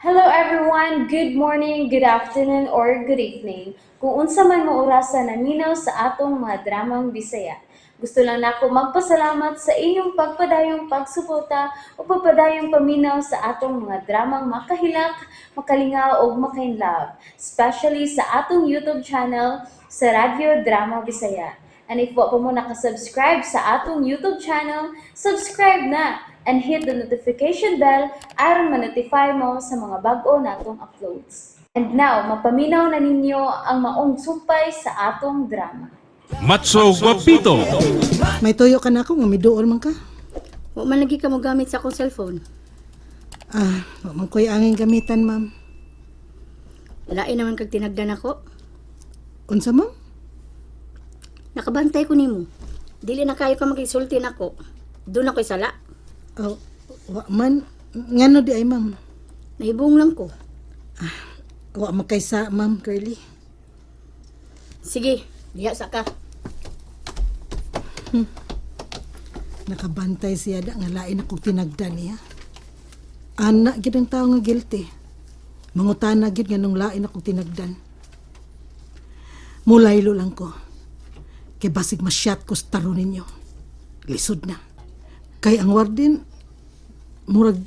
Hello everyone! Good morning, good afternoon, or good evening. Kung unsa man mo orasa naminaw sa atong mga dramang Bisaya. Gusto lang nako magpasalamat sa inyong pagpadayong pagsuporta o pagpadayong paminaw sa atong mga dramang makahilak, makalingaw ug makainlove, especially sa atong YouTube channel sa Radyo Drama Bisaya. And if wa pa mo nakasubscribe sa atong YouTube channel, subscribe na and hit the notification bell aron ma-notify mo sa mga bag-o natong uploads. And now, mapaminaw na ninyo ang maong sumpay sa atong drama. Matso Guapito. May tuyo ka na ako, nga miduol man ka. Wa man lagi ka mo gamit sa akong cellphone. Ah, wa man ko'y angin gamitan, ma'am. Lain naman kag tinagdan ako. Unsa, ma'am? Nakabantay ko nimo. Dili na kayo ka magisulti nako. Doon ako'y sala. Oh, wa man. Ngano di ay, ma'am? Nahibong lang ko. Wa man kay sa, ma'am, Curly. Sige, diha sa ka. Nakabantay siya da nga lain akong tinagdan niya. Ana gid ang tao nga guilty. Mangutana gid nga nung lain akong tinagdan. Mulaylo lang ko. Kay basig masyat ko sa taro ninyo. Lisod na. Kay ang warden, murag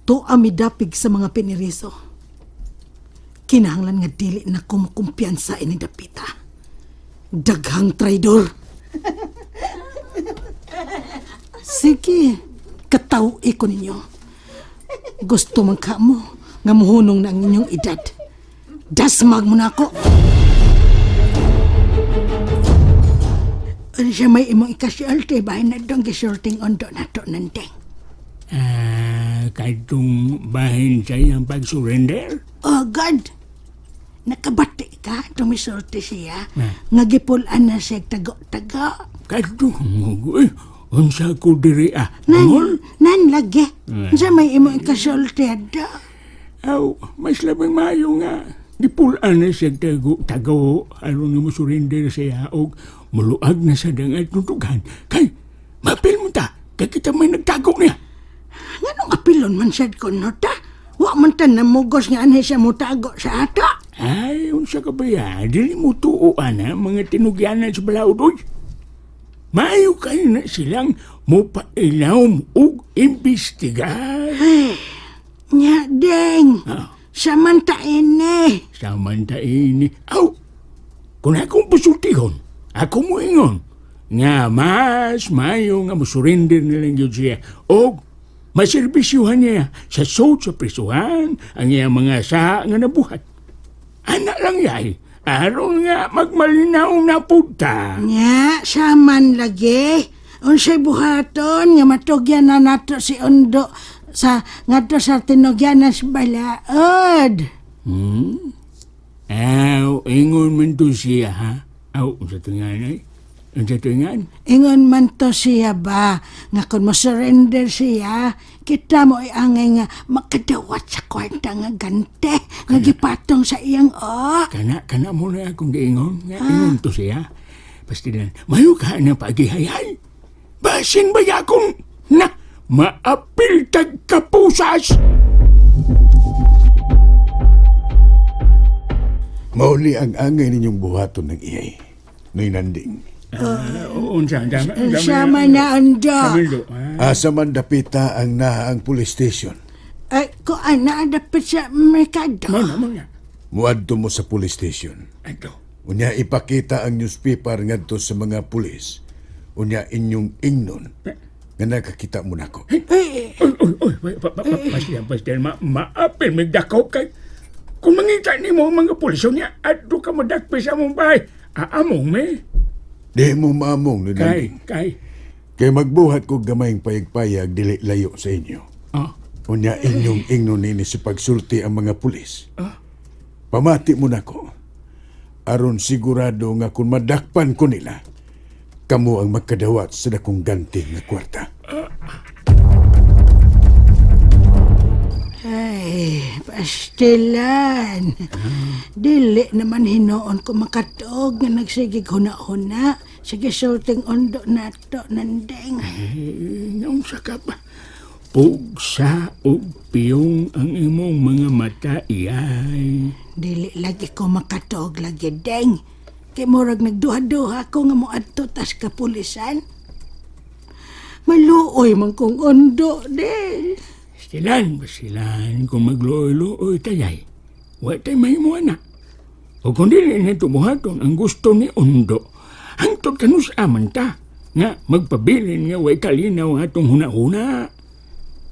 tuwa midapig sa mga piniriso. Kinahanglan nga dili na kumukumpiyansa ini dapita. Daghang traidor. Sige, katawi ko ninyo. Gusto man ka mo nga muhunong na ang inyong edad. Dasmag mo na ako. Ano siya may imong ikasulti ba na dong gisulting ondo na to nandeng. Ah, kadtong bahin sa iyang pag-surrender? Oh God! Nakabati ka, tumisulti siya. Eh. Nga gipulan na siya tago-tago. Kadtong, eh, unsa ko diri ah. Nan, Ngol? nan lagi. Eh. Unsa may imong ikasulti adto? Aw, mas labing maayo nga. Gipulaan na siya tago-tago aron nga mo-surrender siya og muluag na sa dangat tutugan. Kay, mapil mo ta, kay kita may nagtago niya. Nganong apilon man sad ko no ta? Wa man ta namugos nga anhi siya motago sa ato. Ay, unsa ka ba ya? Dili mo tuo, ana, mga tinugyanan sa balaod, oy. Maayo kayo na silang mupailaw og imbestigar. Nya deng. Ah. Samanta ini. Samanta ini. Aw, kung akong pasultihon, ako mo ingon, nga mas maayo nga mosurrender na lang yun siya og maserbisyuhan niya sa sod sa prisuhan ang iyang mga saha nga nabuhat. Anak lang yay, aron nga magmalinaw na punta. Nya saman lagi. Unsay buhaton nga matugyan na nato si Ondo sa ngadto sa tinugyanan sa balaod. Aw, ingon man to siya, ha? Aw, sa tingan ay? Sa tingan? Ingon man to siya ba nga kung mo-surrender siya, kita mo angay nga makadawat sa kwarta nga gante nga gipatong sa iyang o. Kana, kana mo na akong giingon. Nga, ingon to siya. Pastilan, mayo ka na pagihayay. Basin ba yakong na maapil tag kapusas? Mauli ang angay ninyong buhaton ng iyay. Noy nanding. Oo, unsa, unsa, unsa, Sama na Ondo. Ondo, ha? Asa man dapita ang nahaang police station. Ay, ko ana dapat sa merkado. Mo na, mo na. Muadto mo sa police station. Ato. Unya ipakita ang newspaper ngadto sa mga pulis. Unya inyong ingnon nga nakakita mo nako. Uy, uy, uy, pastilan, pastilan, maapil, migdakop kay. Kung mangita ni mo ang mga pulisyo niya, adto ka madakpi sa among bahay. Aamong, me. Di mo maamong noy Kay, nanding. kay. Kay magbuhat kog gamayng payag-payag dili layo sa inyo. Ah, Unya inyong ingnon nini sa pagsulti ang mga pulis. Pamati mo nako. Aron sigurado nga kung madakpan ko nila, kamo ang magkadawat sa dakong ganti nga kwarta. Ay, pastilan. Dili naman hinoon ko makatuog nga nagsigig huna-huna. Sige, sulting ondo nato nandeng. Eh, naunsa ka ba? Pugsa og piyong ang imong mga mata, iyay. Dili lagi ko makatuog lagi, Deng. Kay murag nagduha-duha ko nga moadto tas kapulisan. Maluoy man kong Ondo, Deng. Silan, basilan, kung magluoy-luoy tayay, wa tay mahimo na. O kung dili na buhaton ang gusto ni Ondo, hangtod kanus aman ta, nga magpabilin nga way kalinaw ang atong huna-huna.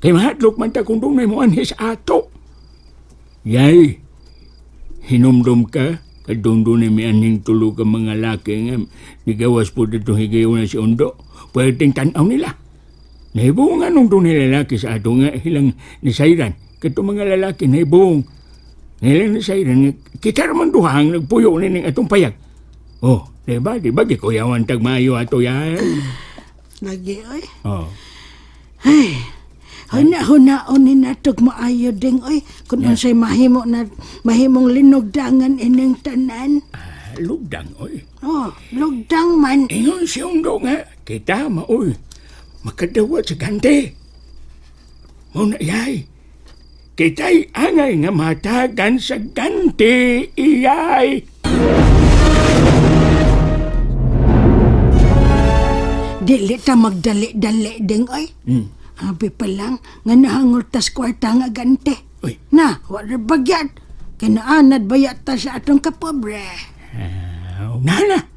Kay mahadlok man ta kung dunay mo anhi sa ato. Yay, hinumdum ka, kadung dunay mi anhing tulo ka mga laki nga nigawas po dito higayon na si Ondo, pwedeng tanaw nila. Nahibong nga nung doon lalaki sa ato nga ilang nisayran. Kato mga lalaki nahibong. Ilang nisayran nga kita raman duha ang nagpuyo ni ning atong payag. Oh, diba? Diba? Gikuyawan tag maayo ato yan. Lagi, oy. Oh. Ay, huna-hunaon ni natog maayo, Deng, oy. Kung unsay mahimo na mahimong linugdangan ining tanan. Ah, lugdang, oy. Oh, lugdang man. Ingon si Ondo nga, kita maoy. Makadawat sa gante. Muna yay. Kita'y angay nga matagan sa gante, iyay. Dili ta magdali-dali, Deng, oy. Abi pa lang, nga nahangol tas kwarta nga gante. Uy. Na, wala bagyat. Kinaanad bayat ta sa atong kapobre. Aw, nana.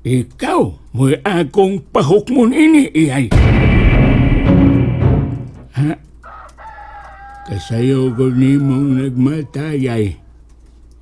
Ikaw, mo'y akong pahukmon ini, iyay. Ha? Kasayo ko nimong nagmatayay.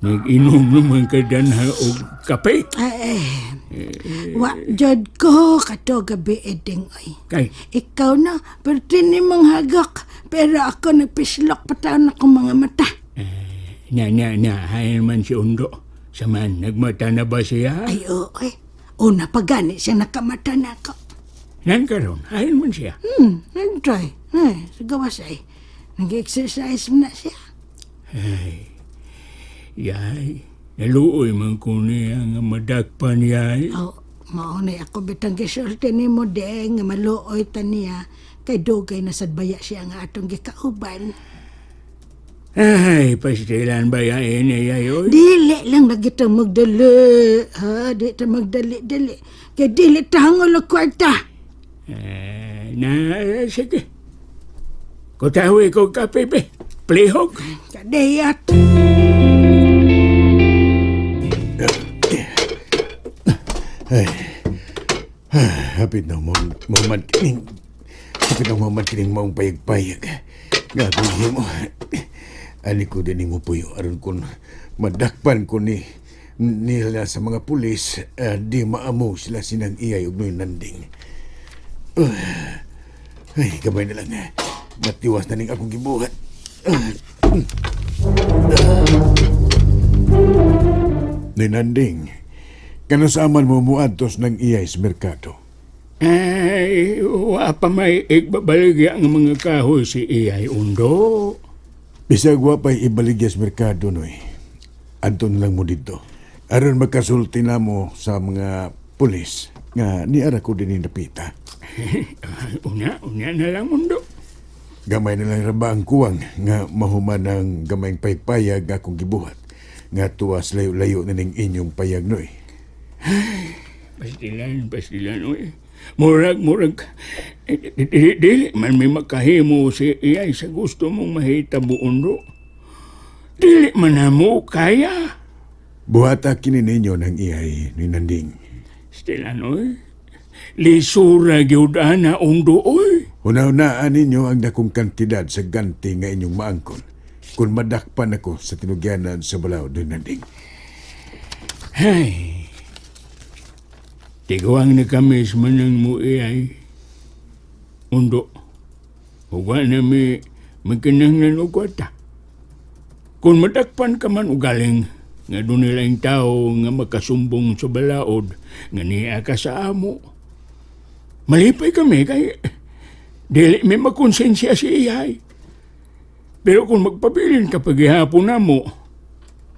Nag-inom naman ka danha og kape. Ay, wa jud ko kato gabi eh, Deng, oy. Kay, Ikaw na, pero tinimang hagak. Pero ako nagpislok pa taon akong mga mata. nya nya nya, hain man si Undo. Saman, nagmata na ba siya? Ay, oo, eh. Una pa gani siya nakamata na ako. Nan karon, hain man siya. Nandroy. Ay, sa gawas ay. Nag-exercise na siya. Ay, yay, naluoy man ko niya nga madakpan yay. Oh, maunay ako bitang gisulti ni mo, Deng, nga maluoy ta niya. Kay dugay na sad baya siya nga atong gikauban. Ay, pastilan ba yain yay, oy? Dili lang lagi ta magdali. Ha, di ta magdali-dali. Kay dili ta hangol og kwarta. Eh, na, sige. Kutawi ko kape, be. Plihog. Kadiyat. Ay, hapit na mo mahuman kining hapit na mahuman kining maong payag-payag. Nga akong himo. Ali ko din mo puyo aron kun madakpan ko ni nila sa mga pulis, di maamo sila sinang iyay og Noy Nanding. Ay, gamay na lang. Matiwas na ning akong gibuhat. Noy Nanding, kanusaman mo muadtos ng iyay sa merkado? Ay, wa pa may igbabaligya ang mga kahoy si Iyay Undo. Bisag wa pa'y ibaligya sa merkado, Noy. Anton lang mo dito. Aron magkasulti na mo sa mga pulis nga niara ko din napita. Unya, unya na lang, Undo. Gamay na lang ra ba ang kuwang nga mahuman ang gamayng paypayag nga akong gibuhat. Nga tuwas layo-layo na ning inyong payag, Noy. Pastilan, pastilan, oy. Murag, murag, eh, dili, dili man may makahimo si Iyay sa gusto mong mahitabo, Undo. Dili man na mo kaya. Buhata kini ninyo ng iyay ni Nanding. Stilan, oy. Lisura gyud ana, Undo, oy. Una-unaan ninyo ang dakong kantidad sa ganti nga inyong maangkon kung madakpan ako sa tinugyanan sa balaod ni Nanding. Ay. Tiguang na kami sa manang mo iyay. Undo. Uwa na may magkinahanglan og kwarta. Kung madakpan ka man ugaling, nga doon nila yung tao nga makasumbong sa balaod, nga niya ka sa amo. Malipay kami kay dili may makonsensya si iyay. Pero kung magpabilin ka paghihapon na mo,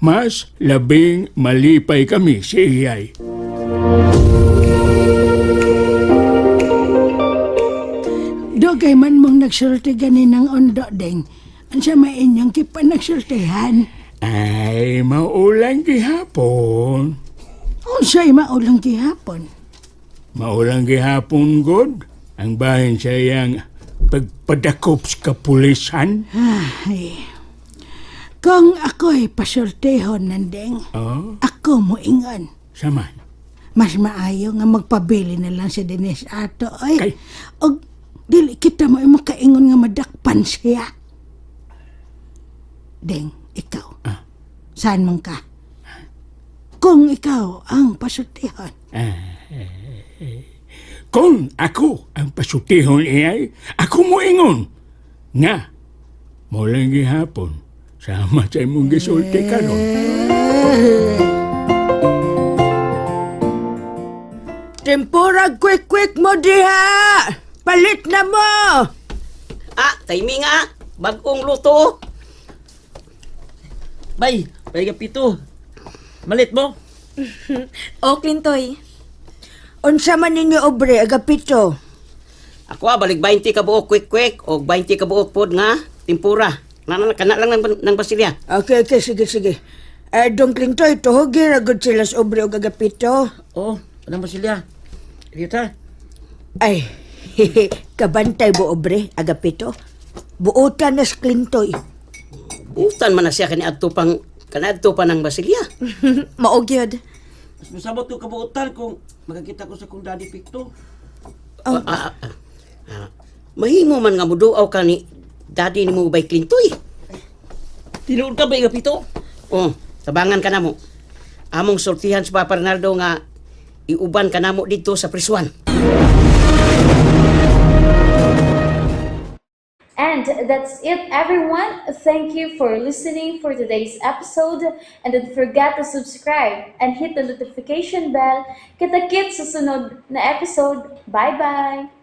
mas labing malipay kami si iyay. Dugay man mong nagsulti ganinang Ondo, Deng? Unsa may inyong gipanagsultihan? Ay, maulang gihapon. Unsay maulang gihapon? Maulang gihapon, God. Ang bahin sa iyang pagpadakop sa kapulisan. Ay. Kung ako'y pasultihon, Nandeng, Oh, ako moingon. saman. Mas maayo nga magpabili na lang si Denise ato, oy. Kay? Og dili kita mo makaingon nga madakpan siya. Deng, ikaw. Saan man ka? Kung ikaw ang pasultihon. Kung ako ang pasultihon iyay, ako moingon. Nga, maulang gihapon. Sama sa imong gisulti karon. Tempura quick quick mo diha! Palit na mo! Ah, timing ah. Bagong luto. Oh. Bay, bay Gapito. Malit mo? O, Clintoy. Unsa man ninyo obre Agapito? Ako ah, balik 20 ka buok quick quick o 20 ka buok pod nga tempura. Nana kana lang ng basilya. Okay, sige, sige. Eh, Dong Clintoy, tuhugi ra gud sila sa obre og Agapito. Oo, anong basilya? Dito. Ay, kabantay mo obre, Agapito. Buotan na si Clintoy. Butan man na siya kaniadto pa ng basilya. Mao gyud. Mas masabot ko kabuotan kung makakita ko sa kong daddy Picto. Oh. Ah, ah, ah. Mahimo man nga muduaw ka ni daddy nimo bay Clintoy. Tinuod ka, bay Gapito? Oh, tabangan ka namo. Among sultihan sa Papa Ronaldo nga iuban ka namo dito sa prisuan. And that's it, everyone. Thank you for listening for today's episode. And don't forget to subscribe and hit the notification bell. Kita-kits sa sunod na episode. Bye-bye!